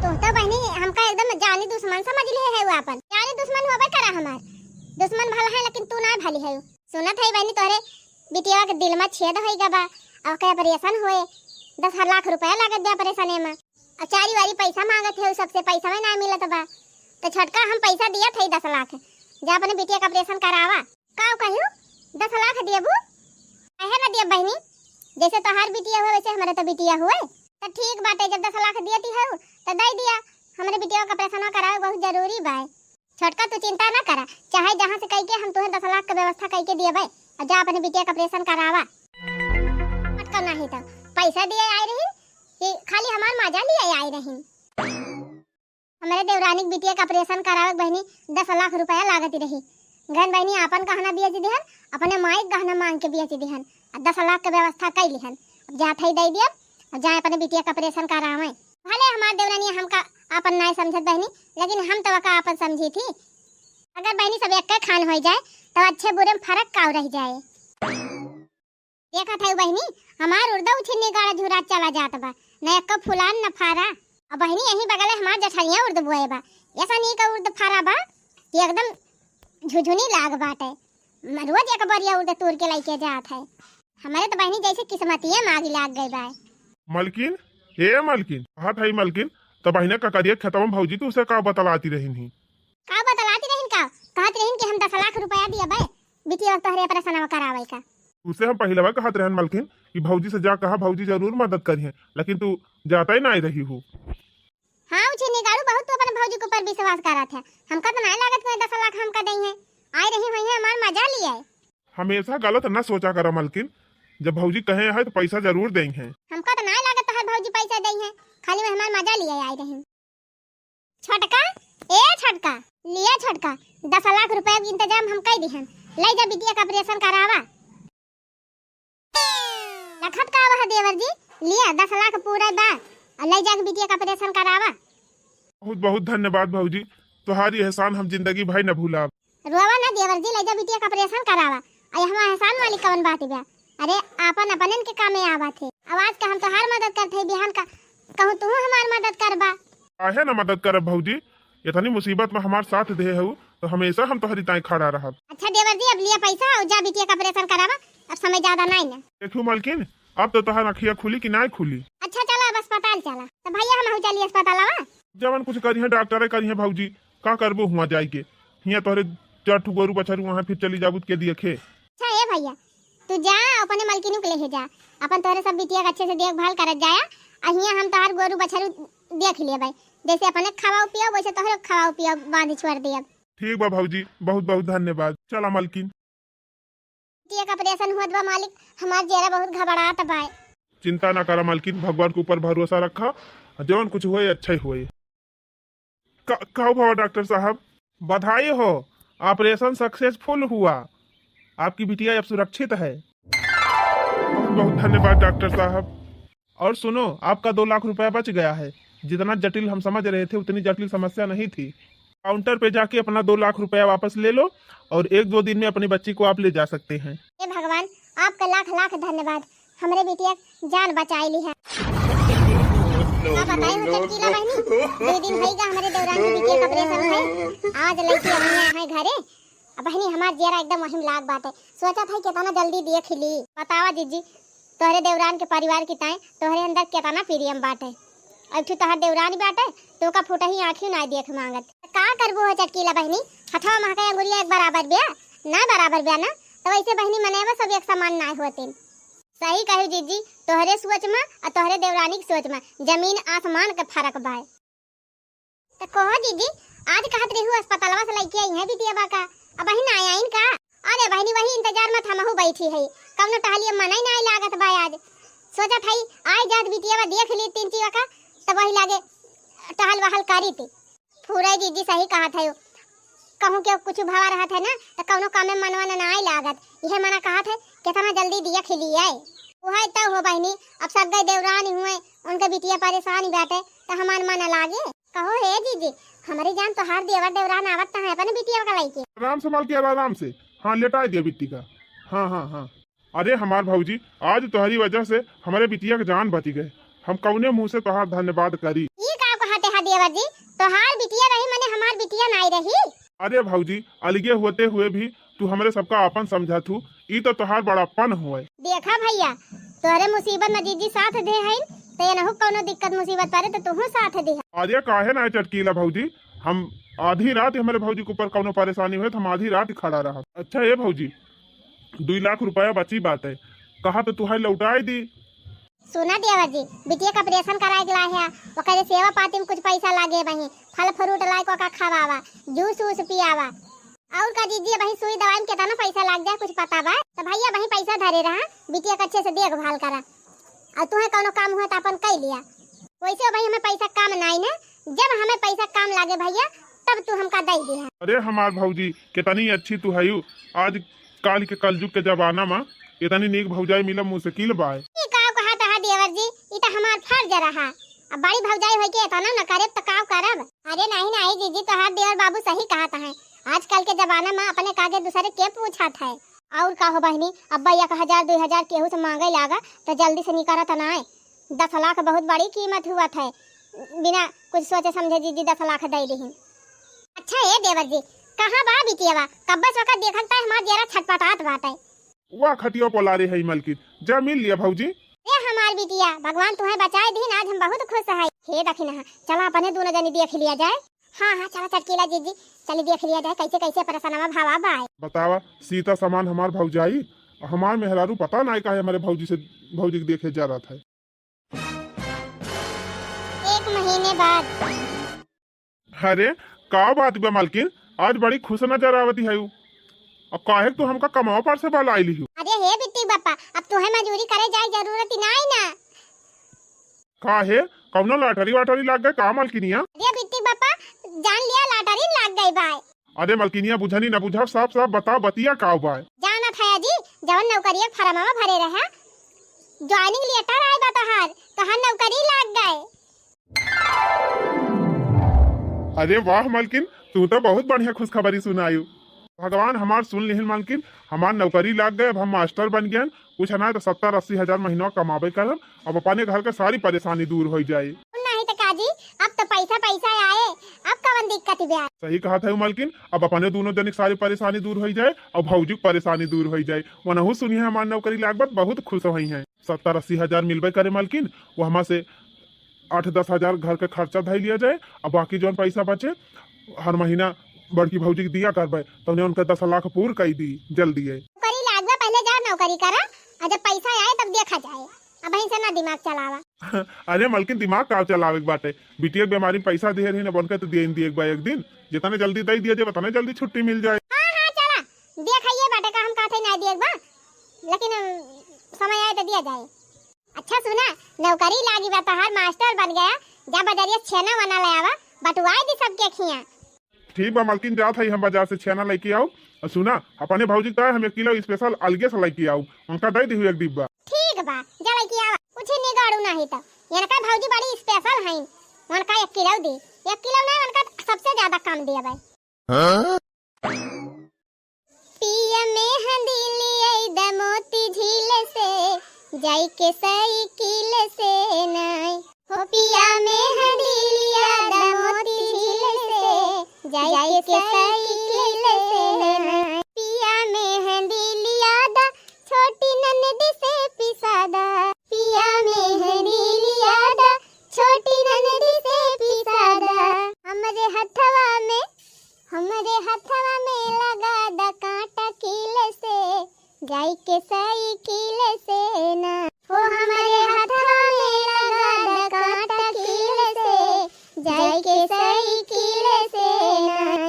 तू तो बहनी हमका एकदम जानी दुश्मन समझ ले है वो आपन। जानी दुश्मन हुआ करा हमार। दुश्मन भला है लेकिन तू ना भली है। सुनत है बहनी तोहरे बिटिया के दिल में छेद होई गवा बा। अब के ऑपरेशन हुए, दस लाख रुपया लागत बा ऑपरेशन में। अब चारी वारी पैसा मांगत है, सबसे पैसा में ना मिलत बा। तो छोटका हम पैसा दिया थे दस लाख, जा अपने बिटिया का ऑपरेशन करावा। का कहियो? दस लाख देबू? काहे ना देब बहिनी, जैसे तोहार बिटिया हुए वैसे हमरे तो बिटिया हुए। तो ठीक बाटे, जब दस लाख देती है तो दे दिया, हमरे बिटिया का ऑपरेशन करावे बहुत जरूरी बा। छोटका तू चिंता ना करा, चाहे जहाँ से कह के हम तुहे दस लाख का व्यवस्था कह के देबे, और जा अपने बिटिया का ऑपरेशन करावा। छोटका नहीं तो पैसा दिए आए रही कि खाली हमार मजा लिए आए रही। हमरे देवरानी के बिटिया के ऑपरेशन करावे के बहिनी दस लाख रुपया लागत रही। गहन बहिनी आपन गहना बेच दिहन, अपने माई के गहना मांग के बेच दिहन, आ दस लाख के व्यवस्था कई लिहन। अब जात है दे दियब, अब जाए अपने बिटिया के ऑपरेशन करावे। भले हमार देवरानी हमका आपन नाय समझत बहिनी, लेकिन हम तो वका आपन समझी थी। अगर बहिनी सब एक खान हो जाए तो अच्छे बुरे में फर्क का रह जाए। देखत है बहिनी, हमार उर्द उछिन्नी गाड़ा झुरा चला जात बा, न एको फुलान न फारा। अब बहिनी यही बगल हमार जठनिया उर्द बोए बा, ऐसा नीक उर्द फारा बा कि एकदम झुझुनी लाग बाटे। म-, रोज एक बोरिया उर्द तोड़ के लेके जात है। हमारे तो बहिनी जैसे किस्मतिये मागी लाग गई बा। मलकिन, ए मलकिन, कहत है मलकिन, तो बहिना ककरिया खेतवा में भौजी तू उसे का बतलाती रहिन ही? का बतलाती रहिन का? कहत रहिन कि हम दस लाख रुपया दिया बे, बिटिया तोहरे ऑपरेशनवा करावे का। उसे हम पहिलवा कहत रहन मलकिन कि भौजी से जा कहा, भौजी जरूर मदद करिहैं, लेकिन तू जाता ही नाहीं रही हो। हाँ, उछिन्नी गाड़ू बहुत तू अपने भौजी के ऊपर विश्वास करत है। हमका तो नाहीं लागत कोई दस लाख हमका देइहैं। आए रही हुई है हमार मजा लिए। हमेशा गलत न सोचा करा मलकिन, जब भौजी कहे हैं तो पैसा जरूर देइहैं। हमका तो नाहीं लागत तोहार भौजी पैसा देइहैं, खाली मैं हमार मजा लिए आए रही। छोटका, ए छोटका, लिया छोटका, दस लाख रुपया के इंतजाम हम कई दिहन। ले जा बिटिया का ऑपरेशन करावा। रखत का वह देवर जी, लिया दस लाख पूरा बा, और ले जाके बिटिया का ऑपरेशन करावा। बहुत बहुत धन्यवाद भौजी, तोहारी एहसान हम जिंदगी भर न भूलाब। रोवा ना देवर जी, ले जा बिटिया का ऑपरेशन करावा। अरे हम एहसान वाली कवन बात बा? अरे आपन अपनन के कामे आवत है। अब आज का हम तोहार मदद करत है, बिहान का कहूँ तू हमार मदद करबा। काहे ना मदद करब भौजी, इतनी मुसीबत में हमार साथ दे हऊ तो हमेशा हम तोहरी ताई खड़ा रहब। अच्छा देवर जी, अब लिया पैसा और जा बिटिया का ऑपरेशन करावा, अब समय ज्यादा नाहीं ना। देखू मलकिन, अब तो तोहार अखिया खुली कि नाहीं खुली? अच्छा चला अब अस्पताल चला। तो भैया हम चली अस्पतालवा। जवन कुछ करिहैं डॉक्टरे करिहैं भौजी, का करबो हुआं जाइके? हियां तोहरे चार ठो गोरू बछरू वहां फिर चली जाबू के देखे। अच्छा ए भैया, तू जा अपने मलकिनू के लेहे जा, अपन तोहरे सब बिटिया के अच्छे से देखभाल करत जाया। आ हियां हम तोहार गोरू बछरू देख लेबै, जैसे अपने खवाऊ पियाऊ वैसे तोहरे खवाऊ पियाऊ बांध छोड़ देब। ठीक बा भौजी, बहुत बहुत धन्यवाद। चला मलकिन। बिटिया के ऑपरेशन हुअत बा मालिक, हमार जेरा बहुत घबरात बा। चिंता ना करा मालकिन, भगवान के ऊपर भरोसा रखा, जौन कुछ होए अच्छा ही होए। का, का भवा डॉक्टर साहब? बधाई हो, ऑपरेशन सक्सेसफुल हुआ, आपकी बिटिया अब सुरक्षित है। बहुत बहुत धन्यवाद डॉक्टर साहब। और सुनो, आपका दो लाख रुपया बच गया है। जितना जटिल हम समझ रहे थे, उतनी जटिल समस्या नहीं थी। काउंटर पे जाके अपना दो लाख रुपया वापस ले लो और एक दो दिन में अपनी बच्ची को आप ले जा सकते हैं। हे भगवान, आपका लाख लाख धन्यवाद, हमरे बिटिया के जान बचाई लिहा। का बताई हो चटकीला बहिनी, दो दिन भई गा हमरे देवरान के बिटिया का ऑपरेशन है। आज लइके अभी है घरे, अब बहिनी हमार जियरा एकदम वहिम लाग बाटे। सोचत है केतना जल्दी देख ली। बतावा जीजी, तोहरे देवरान के परिवार की ताई तोहरे अंदर केतना प्रेम बाटे। अब तू तोहर देवरान बाटे, तो का फुटही आँखी ना देख मांगत। का करबो हो चटकीला बहिनी, हथवा महका अंगुरिया एक बराबर ब्या, ना बराबर ब्या ना, तो वैसे बहिनी मनेवा सब एक समान ना होते। सही कहू जीजी, तोहरे सोच में और तोहरे देवरानी की सोच में जमीन आसमान के फर्क बाय। त कहो दीदी, आज कहत रहू अस्पतालवा से लइके आई है बिटिया बा का, अब बहिन आया इन का? अरे बहिनी, वही इंतजार में हमहू बैठी है, कौनो टहलिए मनई नाई लागत बा आज। सोचत है आई जात बिटिया बा देख ली तीन चीवा का, तब वही लागे टहल वहल करी थी। फूरे दीदी सही कहत है, कहूँ के कुछ भावा रहत है ना, त कौनो काम में मनवा न नाई लागत। यह मना कहत है, कितना जल्दी देख ली है। उहै तो हो बहिनी, अब सग्गै देवरानी हुए, उनका बिटिया परेशानी बाटे, तो हमार मन लागे। कहो हे जीजी, हमरी जान तोहार देवर देवरान आवत तो है अपने बिटिया का लइके। आराम से मालकिन, आराम से। हाँ, लेटाए दिया बिट्टी का। हाँ, हाँ, हाँ। अरे हमार भौजी, आज तोहरी वजह से हमरे बिटिया के जान बच गए। हम कौने मुँह से तोहार धन्यवाद करी? ई का कहते हा देवर जी, तोहार बिटिया रही मने हमार बिटिया नाई रही? अरे भौजी, अलगे होते हुए भी तू हमरे सबका आपन समझत हू, ई तो तोहार बड़प्पन होए। देखा भैया, तोहरे मुसीबत में जीजी साथ दे हईन, तो एनहू कौनो दिक्कत मुसीबत परे तो तुहू साथ दे। अरे काहे ना चटकीला भौजी, हम आधी रात हमरे भौजी के ऊपर कौनो परेशानी होए तो हम आधी रात खड़ा रहब। अच्छा ए भौजी, दुई लाख रुपया बची बाटे, कहा तो तुहाई लौटाए दी। सुना देवर जी, बिटिया का ऑपरेशन कराए के लाए है, ओकरे सेवा पाती में कुछ पैसा लागे बही, फल फ्रूट लाए को का खवावा, जूस वूस पियावा। और का जीजी, बही सुई दवाई में कितना पैसा लाग जाए, कुछ पता बा? तो भैया बही पैसा धरे रहा, बिटिया का अच्छे से देखभाल करा, और तुहे कौनो काम हुआ तो अपन कई लिया। वैसे बही हमें पैसा काम नाई ना, जब हमें पैसा काम लागे भैया, तब तू हमका दे दिया। अरे हमार भौजी, कितनी अच्छी तू हयू। आज काल के कलयुग के जमाना में इतनी नीक भौजाई मिला मुश्किल बाय। ई का कहत हा देवर जी, ई तो हमार फर्ज रहा। अब बड़ी भौजाई होई के इतना न करे तो का करब? अरे नहीं नहीं जीजी, तोहार देवर बाबू सही कहत है। आजकल के जमाना में अपने कागे दूसरे के पूछत है। और का हो बहिनी, अब्बा एक हजार दुई हजार केहू से मांगे लागा तो जल्दी से निकरत ना है। दस लाख बहुत बड़ी कीमत हुआ थे, बिना कुछ सोचे समझे जीजी दस लाख दे दिहिन। अच्छा ए देवर जी, कहाँ बा बिटिया बा? कब्बे से ओकर देखत ताई हमार जियरा छटपटात बाटे। वाह खटिया पोलारे है मलकिन, जा मिल लिया भौजी। ए हमार बिटिया, भगवान तुम्हें बचाए दीन, आज हम बहुत खुश है। हे दखिनहा, चला अपने दोनों जनी देख लिया जाए। हाँ हाँ चला चटकीला जीजी, चली देख लिया जाए कैसे कैसे प्रसन्नवा भावा बाय। बतावा सीता समान हमार भौजाई, हमार मेहरारू पता नाई काहे हमारे भौजी से, भौजी के देखे जा रहा था। एक महीने बाद। अरे, का बात बा मालकिन, आज बड़ी खुश नजर आवती है। अब काहे तू हमका कमावा पर से बलाइली हो? अरे हे बिट्टी बापा, अब तुहे मजूरी करे जाए जरूरत ही नाई ना। काहे, कौनो लॉटरी वाटरी लाग गए का मालकिनिया? अरे बिट्टी बापा, जान लिया लॉटरी लाग गई बाय। अरे मलकिनिया, बुझनी न बुझाव, साफ साफ बताओ, बतिया का बा? जानत है जी, जवन नौकरिया के फॉर्मवा भरे रहा, ज्वाइनिंग लेटर आए बा तोहार, तोहार नौकरी लाग गए। अरे वाह मलकिन, तू तो बहुत बढ़िया खुशखबरी सुनायु। भगवान हमार सुन लिहिन मलकिन, हमार नौकरी लाग गए, अब हम मास्टर बन गए। कुछ ना तो सत्तर अस्सी हजार महीनवा कमाबे करब, अब अपने घर के सारी परेशानी दूर हो जाए। नहीं तो काजी, अब तो पैसा पैसा आए, अब कवन दिक्कत बा? सही कहत है मलकिन, अब अपने दोनों जने की सारी परेशानी दूर हो जाए और भौजी की परेशानी दूर हो जाए। वनहु सुनिए हमार नौकरी लाग बात बहुत खुश होई हैं। सत्तर अस्सी हजार मिलबे करे मलकिन, वो हमा से आठ दस हजार घर के खर्चा धई लिया जाए, अब बाकी जौन पैसा बचे हर महीना बड़की भौजी के दिया करबे, तौने उनके दस लाख पूर कई दी जल्दी है। नौकरी लाग बा, पहले जा नौकरी करा, और जब पैसा आए तब देखा जाए। अब वहीं से ना दिमाग चलावा। अरे मलकिन, दिमाग का चलावे के बाटे? बिटिया के बीमारी में पैसा दिए रही ना, बनके तो दिए दिए एक बार एक दिन, जितने जल्दी दे दिया जाए उतने जल्दी छुट्टी मिल जाए। हाँ हाँ चला, देखा ये बाटे का हम कहते ना दिए एक बार, लेकिन अम, समय आए तो दिया जाए। अच्छा सुना, नौकरी लागी बा तोहार, मास्टर बन गया, जा बजरिया छेना वना ले आवा, बटुआई दी सबके खिया। ठीक बा मलकिन, जात हई हम बाजार से छेना लेके आऊ। और सुना, अपने भौजी का हम एक किलो स्पेशल अलगे से लेके आऊ, उनका दे दिहु एक डिब्बा। ठीक बा, जा लेके आवा, कुछ निगाड़ू नहीं तो। इनका भौजी बड़ी स्पेशल हईन, उनका एक किलो दी। एक किलो नहीं, उनका सबसे ज्यादा कम दिया भाई। हाँ? पिया मेहंदी लियाई द मोती झील से, जाई के साइकिल से नाय। हो पिया मेहंदी लिया द मोती झील से, जाई के साइकिल से नाय। पिया मेहंदी लिया द छोटी ननद से पिसा द। पिया मेहंदी लिया द छोटी ननद से पिसा द। हमरे हथवा में हमरे हथवा में लगा द कांटा कील से, जाई के साइकिल से ना। हो हमरे हथवा में लगा द कांटा कील से, जाई के साइकिल से ना।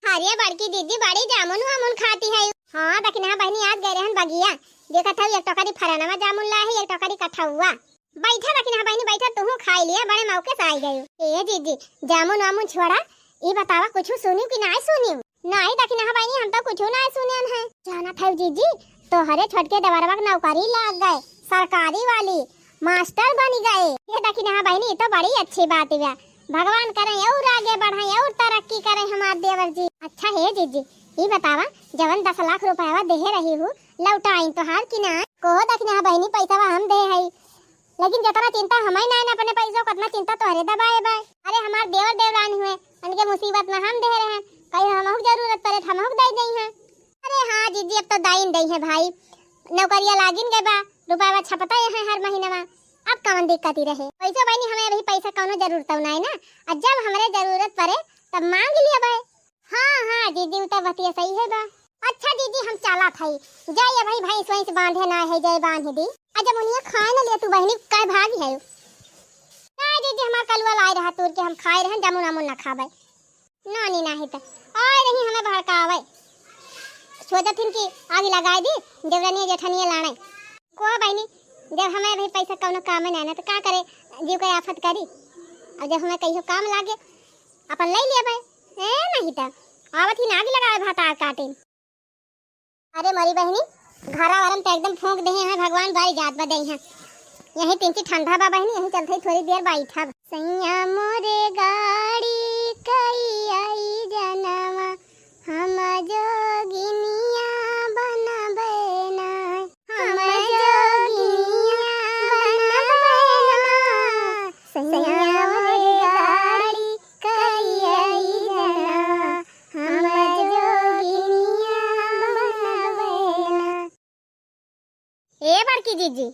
अरे बड़की दीदी बड़ी जामुन वामुन खाती है। हाँ दखिनहा बहिनी, आज गए रहन बगिया, देखत हऊ एक टोकरी फरनवा जामुन ला है, एक टोकरी कठौआ। बैठा दखिनहा बहिनी बैठा, तुहू खाई लिया, बड़े मौके से आई गयू। ए जीजी, जामुन वामुन छोड़ा, ई बतावा कुछ सुनियो कि नाय सुनियो? नाय दखिनहा बहिनी, हम तो कुछ नाय सुने हैं। जानत हऊ जीजी, तोहरे छोटके देवरवा के नौकरी लाग गए, सरकारी वाली, मास्टर बनी गए। ये दखिनहा बहिनी, ई तो बड़ी अच्छी बात बा। भगवान करे और आगे बढ़े और तरक्की करे हमार देवर जी। अच्छा हे जीजी, ई बतावा, जवन दस लाख रुपया देहे रही हूँ, लौटाइन तोहार कि ना? कहो दखिनहा बहिनी, पैसा हम दे हई, लेकिन जतना चिंता हमें ना, ना अपने पैसों, कतना चिंता तोहरे दबाए बा। अरे हमार देवर देवरानी हुए, उनके मुसीबत में हम दे रहे हैं, कहीं हमहू के जरूरत पड़े तो हमहू के दे दई हैं। अरे हाँ जीजी, अब तो दाइन दई है भाई, नौकरिया लागिन गए बा, रुपया छपता है हर महीना में, अब कौन दिक्कत ही रहे। पैसो बहिनी हमें अभी पैसा कौनो जरूरत ना है ना, और जब हमरे जरूरत पड़े तब मांग लिया भाई। हाँ, हाँ, जीजी, उ त बतिया सही है बा। अच्छा जीजी, हम चलत हई, जाई अब भाई, भैंस वैंस बांधे ना है, जाई बांध दी। आ जब उन्हें खाए न लिया तू बहिनी, काहे भागी है? ना जीजी, हमार कलुआ लाए रहा तूर के, हम खाए रहन, जामुन आमुन ना खाबे। नानी नाही त आए रही हमें भड़कावे, सोचत हिन कि आग लगाए दी, देवरनिया जेठनिया लाने। को बहिनी, जब हमें अभी पैसा कौनो काम में ना, ना तो का करे, जीव के आफत करी। अब जब हमें कहियो काम लागे, अपन ले लिया भाई। ए, नहीं त आवत ही नाग लगावे भातार काटे। अरे मोरी बहिनी, घरा वरम तो एकदम फूंक देहे हैं भगवान, बारी जात बा दई हैं। यही तिनची ठंडा बा बहिनी, यही चलते थोड़ी देर बैठब। सैया मोरे गाड़ी कई आई जनवा, हम जोगिनिया बनबे ना, हम जोगिनिया बनबे ना। सैया मोरे गाड़ी कई आई जनवा, हम जोगिनिया बनबे ना। ए बड़की जीजी।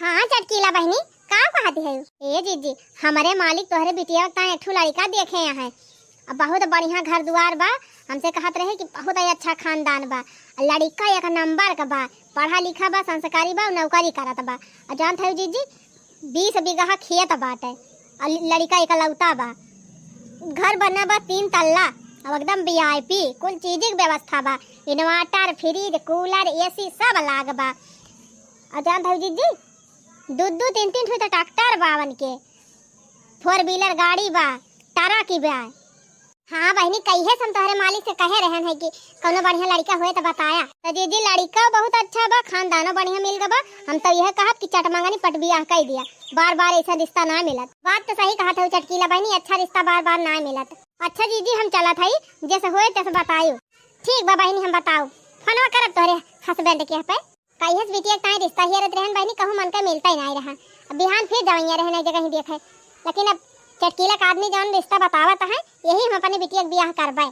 हाँ चटकीला बहिनी, का कहत है? ए जीजी, हमरे मालिक तोहरे बिटिया का एक ठो लड़का देखे हैं। अब बहुत बढ़िया घर दुआर बा, हमसे कहत रहे कि बहुत ही अच्छा खानदान बा, लड़का एक नंबर का बा, पढ़ा लिखा बा, संस्कारी बा, नौकरी करत बा। और जानत है जीजी, बीस बीघा खेत बाटे, और लड़का इकलौता बा। घर बना बा तीन तल्ला, अब एकदम VIP, कुल चीज की व्यवस्था बा, inverter, fridge, cooler, AC सब लाग बा। और जानत है जीजी, दू दू तीन तीन ठो तो ट्रैक्टर बा उनके, four wheeler गाड़ी बा, truck बा। हाँ बहिनी, कहिए से हम तोहरे मालिक से कहे रहन है कि कौनो बढ़िया लड़का होए तो बताया। तो जीजी, लड़का बहुत अच्छा बा, खानदानो बढ़िया मिल गबा। हम तो यह कहब कि चटमंगनी पट बियाह कई दिया, बार बार ऐसा रिश्ता ना मिलत। बात तो सही कहत है चटकीला बहिनी, अच्छा रिश्ता बार बार ना मिलत। अच्छा जीजी, हम चलत हई, जैसे होए तैसे बतायु। ठीक बा बहिनी, हम बताऊ, फोनवा करब तोहरे husband के पे। कहिए से बिटिया के ताई रिश्ता हियरत रहन बहिनी, कहूँ मन का मिलता ही नहीं रहा। अब बिहान फिर जवैया रहन एक जगह ही देखे, लेकिन अब चटकीला का आदमी जौन रिश्ता बतावत है, यही हम अपने बिटिया के बियाह करबे।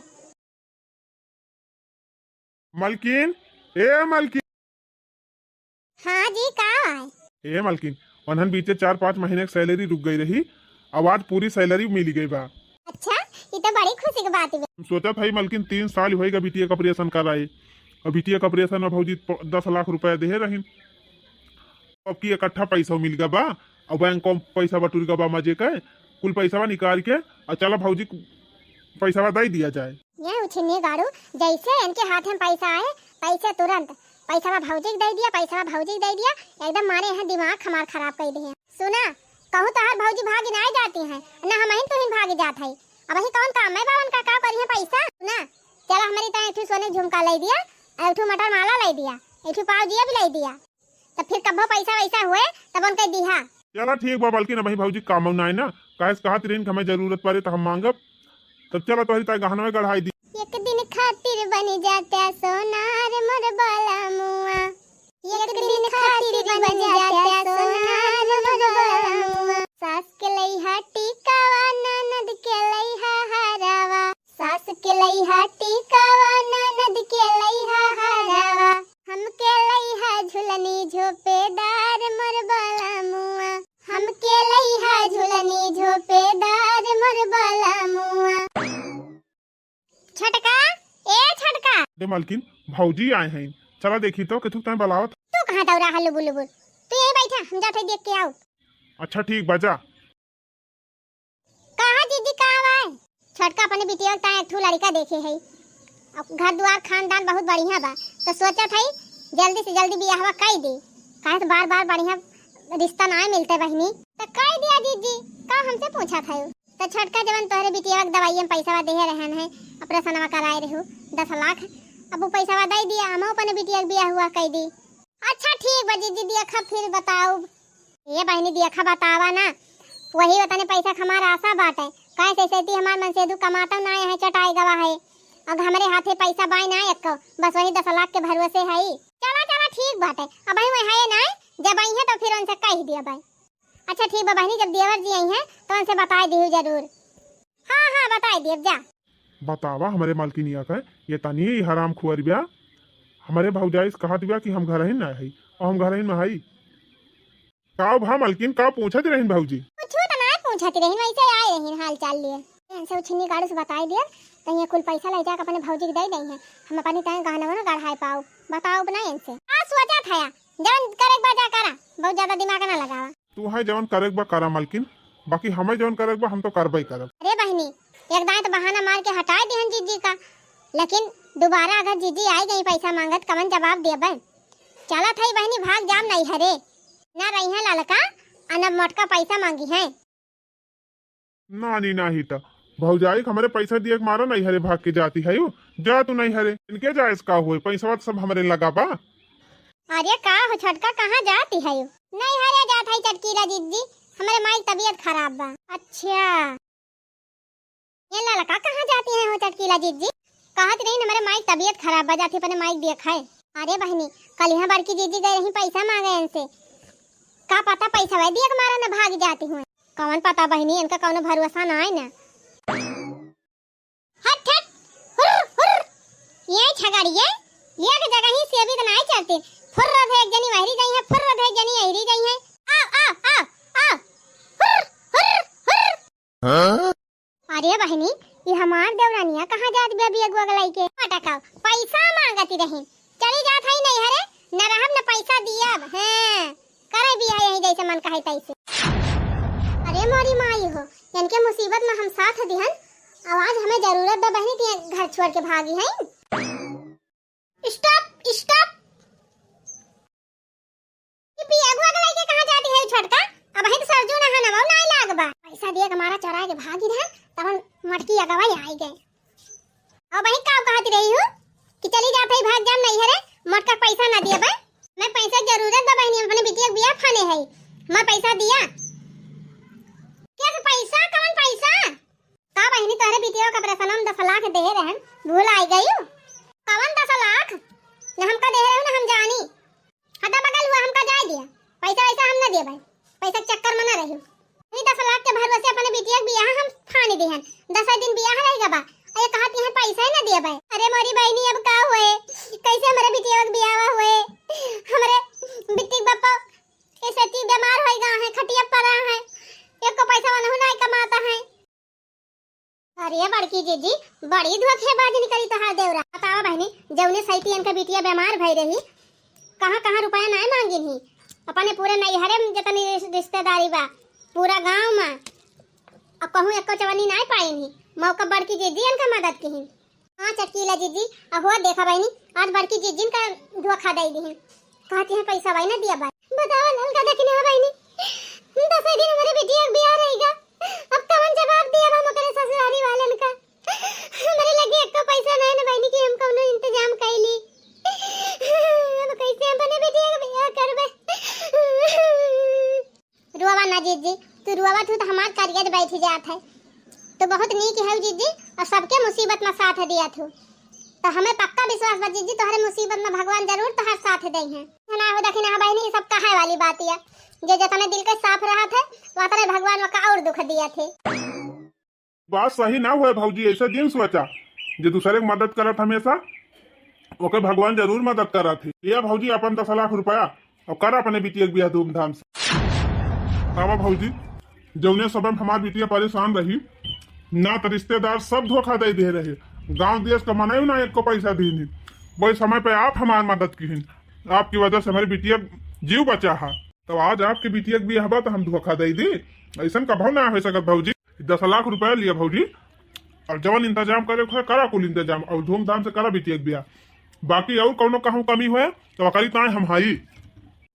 मलकिन, ए मलकिन। हाँ जी, का है? ए मलकिन, उन्हन बीचे चार पाँच महीने की salary रुक गई रही, अब आज पूरी salary मिली गई बा। अच्छा, ये तो बड़ी खुशी की बात है। हम सोचत हई मलकिन, तीन साल होएगा बिटिया का operation कराए, और बिटिया का operation में भौजी प-, दस लाख रुपया देहे रहिन, अब की इकट्ठा पैसा मिल गया बा, और बैंक में पैसा बटुर गया बा मजे के, कुल पैसा निकाल के और चला भौजी पैसा दे दिया जाए। ये उछिन्नी गाड़ू, जैसे इनके हाथ में पैसा आए, पैसे तुरंत, पैसा भौजी के दे दिया, पैसा भौजी के दे दिया, एकदम मारे हैं दिमाग हमार खराब कर दिए। सुना, कहूँ तोहार भौजी भागी ना जाती हैं, ना हम ही तुहिन भागी जात है। अब ही कौन काम है बावन का, का करिए पैसा? सुना, चला हमारी ताई एक ठो सोने झुमका ले दिया, और एक ठो मटर माला ले दिया, एक ठो पाव जिया भी ले दिया। तब फिर कब्बो पैसा वैसा हुए तब उनके दिहा। चला ठीक बा, बल्कि ना भाई भौजी काम ना है ना, काहे से कहत रहिन कि हमें जरूरत पड़े तो हम मांगब। तब चला तोहरी ताई गहनवे गढ़ाई दी। एक दिन खातिर बन जाता सोनार मोर बाला मुआ, एक दिन खातिर बन जाता सोनार मोर बाला मुआ। सास के लइहा टीकावा, ननद के लइहा हरावा, सास के लइहा टीकावा, ननद के लइहा हरावा। हमके लइहा झुलनी झोपेदार मोर बाला मुआ, हमके लइहा झुलनी झोपेदार मोर बाला मुआ। छोटका, ए छोटका। दे मालकिन, भौजी आए हैं, चला देखी तो केथुक ताई बलावत। तू कहाँ दौरा है लुबुर लुबुर? तू यहीं बैठा, हम जाते देख के आओ। अच्छा ठीक बा, जा। कहा जीजी, का बाय? छोटका अपने बिटिया के ताई एक ठो लड़का देखे है। अब घर दुआर खानदान बहुत बढ़िया बा, तो सोचत है जल्दी से जल्दी बियाहवा कई दे, काहे से बार बार बढ़िया रिश्ता ना मिलते बहिनी। तो कई दिया जीजी, का हमसे पूछत है? तो छोटका जवन तोहरे बिटिया के दवाई में पैसा देहे रहन है, ऑपरेशनवा कराए रहू दस लाख, अब उ पैसवा दइ दिया, हमहू अपने बिटिया के बियाह हुआ कइ दी। अच्छा ठीक बा जिज्जी, देखब फिर बताउब। ए बहिनी देखा बतावा ना, वही ओतने पैसा के हमार आशा बाटे। काहे से सेती हमार मनसेदू कमाता ना है, चटाई गवा है। अब हमरे हाथे पैसा बाय ना एक्को, बस वही दस लाख के भरोसे है। चला चला ठीक बाटे, अबहीं वही है ना, जब अइहें तो फिर उनसे कहि दिया भाई। अच्छा ठीक बा बहिनी, जब देवर जी अइहें तो उनसे बताइ दिहु जरूर। हाँ हाँ बताइ दिया जा। बतावा हमरे मलकिनिया के, ये तनी हराम खुअर बिया। हमरे भौजाई से कहत बिया कि हम घरहिन ना हई, और हम घरहिन में हई। का भा मलकिन, का पूछत रहिन भौजी? कुछ तो ना पूछत रहिन, वैसे आए रहिन हाल चाल लिए। इनसे उछिन्नी गाड़ू से बताइ दिया, तो ये कुल पैसा ले जाके अपने भौजी के दइ दइहें। हम अपनी तय गहना वहना गढ़ाए पाउब, बताउब ना इनसे। का सोचत हया, जौन करे के बा जा करा, बहुत ज्यादा दिमाग ना लगावा। तू है जौन करे के बा करा मलकिन, बाकी हमें जौन करे के बा हम तो करबे करब। अरे बहिनी, एक दाएं तो बहाना मार के हटाइ दिहन जिज्जी का, लेकिन दोबारा अगर जिज्जी आइ गई पैसा मांगत, कवन जवाब देबे? चलत हई बहिनी, भाग जाम नैहरे, ना रहिहैं ललका, अ न मोटका पैसा मांगिहैं। नानी नाही त भौजाई के हमरे पैसा दिए के मारा नैहरे भाग के जाती है। जा तू नैहरे, इनके जाए से का हुए, पैसवा तो सब हमरे लगा बा। अरे का हो छोटका, कहाँ जाती है? नैहरे जात है चटकीला जिज्जी, हमरे माई के तबीयत खराब बा। अच्छा, ये ललका कहाँ जाती है हो चटकीला जिज्जी? कहत रही हमरे माई के तबीयत खराब बा, जाती अपने माई के देखाए। अरे बहिनी, कल यहाँ बड़की जिज्जी गए रही पैसा मांगे इनसे, का पता पैसा वही दिए के मारा न भाग जाती हुए। कौन पता बहिनी, इनका कौनो भरोसा ना है ना। हट हट, हुर्र हुर्र, ये छगड़िए, एक जगह ही सेवित नाई चलते। फुर्र भेज जनी वहरी गई है, फुर्र भेज जनी अहरी गई है। आओ आओ आओ आओ, हुर्र हुर्र हुर्र। हाँ? अरे बहिनी, ये हमार देवरानिया कहाँ जात बिया बिया गुआ गलाई के? पटकाओ, पैसा मांगती रही। चली जात हई नैहरे, न रहब न पैसा दियब। हैं, करे बिया यही जैसे मन कहे तैसे। अरे मोरी माई हो, इनके मुसीबत में हम साथ दिहन, अब आज हमें जरूरत बा बहिनी, ते घर छोड़ के भागी हैं। Stop, stop। ये पिया गुआ गलाई के कहाँ जाती है छोटका? अबहीं तो सरजू ना है ना, वो नाई लाग बा। पैसा दिए के मारा चोराए के भागी रहे, तब हम मटकी अगवा आई गए। अब वही का कहत रही हूँ कि चली जात है, भाग जाम नैहरे, मोटका पैसा ना दिया बा। मैं पैसा जरूरत बा बहिनी, अपने बिटिया के बियाह फाने है, मैं पैसा दिया। क्या से पैसा? कौन पैसा? का बहिनी तोहरे बिटिया के ऑपरेशन में दस लाख देहे रहन, भूल आई गई? कौन दस लाख? न हमका देहे रहू न हम जानी। हटा बगल हुआ, हमका जाए दिया, पैसा वैसा हम न दिए भाई, पैसा के चक्कर में न रही। ई दस लाख के भरोसे अपने बिटिया के बियाह हम फानी दिहन, दस दिन बियाह रह गबा, अरे कहत यहाँ पैसा ही न दिए भाई। अरे मोरी बहिनी अब का हुए, कैसे हमरे बिटिया के बियाह हुए, हमरे बिट्टी के बापा कैसे ती बीमार हो गए हैं, खटिया पर रहा है, एको पैसा वाला नहीं कमाता है। अरे बड़की जीजी, बड़ी धोखेबाजी निकली तोहार देवरा। बतावा बहिनी, जौने सैती इनका बिटिया बीमार भई रही, कहाँ कहाँ रुपया नाय मांगिन ही, अपने पूरे नैहरे में जितनी रिस-, रिश्तेदारी बा, पूरा गांव में, अब कहूँ एको चवन्नी नाय पाइन ही, मौका बड़की जीजी इनका मदद किहिन। हाँ चटकीला जीजी, अहो देखा बहिनी, आज बड़की जीजी इनका धोखा दे दी है, कहती है पैसा भाई ना दिया भाई। बतावा ललका दखिना बहिनी, दस दिन हमरे बिटिया के बियाह रहेगा, अब कवन जवाब दिया हम ओकरे ससुरारी वालन का? हमरे लगे एको पैसा नहीं ना बहिनी कि हम कौनो इंतजाम कैली। अब कैसे हम अपने बिटिया के बियाह करबे? रोवा ना जीजी, तू रोवा थू तो हमार करियर बैठ जात है। तू बहुत नीक है जीजी, और सबके मुसीबत में साथ दिया थू। तो हमें पक्का विश्वास बा जीजी, तोहरे मुसीबत में भगवान जरूर तोहर साथ दे हैं। है ना हो दखिना बहिनी, ये सब कहे वाली बात है। जे जतने दिल के साफ रहत है, वतने भगवान ओका और दुख दिया थे। बात सही ना हुए भौजी, ऐसे जिन सोचा, जे दूसरे के मदद करत हमेशा, ओके भगवान जरूर मदद करत है। लिया भौजी अपन दस लाख रुपया और कर अपने बिटिया के बियाह धूमधाम से। बाबा भौजी, जौने समय में हमार बिटिया परेशान रही, ना तो रिश्तेदार सब धोखा दे दे रहे, गांव देश का मनई ना एको पैसा दीनी। वही समय पे आप हमार मदद किहिन, आपकी वजह से हमारी बिटिया जीव बचा है। तो आज आपके बिटिया के बियाह बा तो हम धोखा दे दी, ऐसन कभो ना हो सकत भौजी। दस लाख रुपया लिया भौजी, और जवन इंतजाम करे के होए, करा कुल इंतजाम और धूमधाम से करा बिटिया के बियाह। बाकी और कौनो कहूँ कमी होए तो वकरी ताए हम हाई।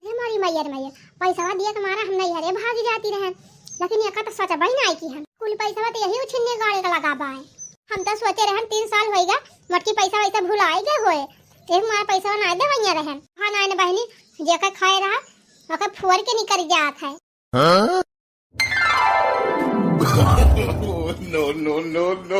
हे मोरी मैया रे मैया, पैसवा दिए के मारा हम नैहरे भाग जाती रहन, लेकिन एका तो सोचबे ना कि हम कुल पैसवा तो यही उछिन्ने गाड़े के लगा बाए। हम तो सोचे रहन तीन साल होइगा, मोटकी पैसा वैसा भुलाइ गए होए, ते हमारा पैसा ना दे वैया रहन। हाँ ना बहनी, जेकर खाए रहा ओकर फुअर के निकल जात है। हाँ? No, no, no, no।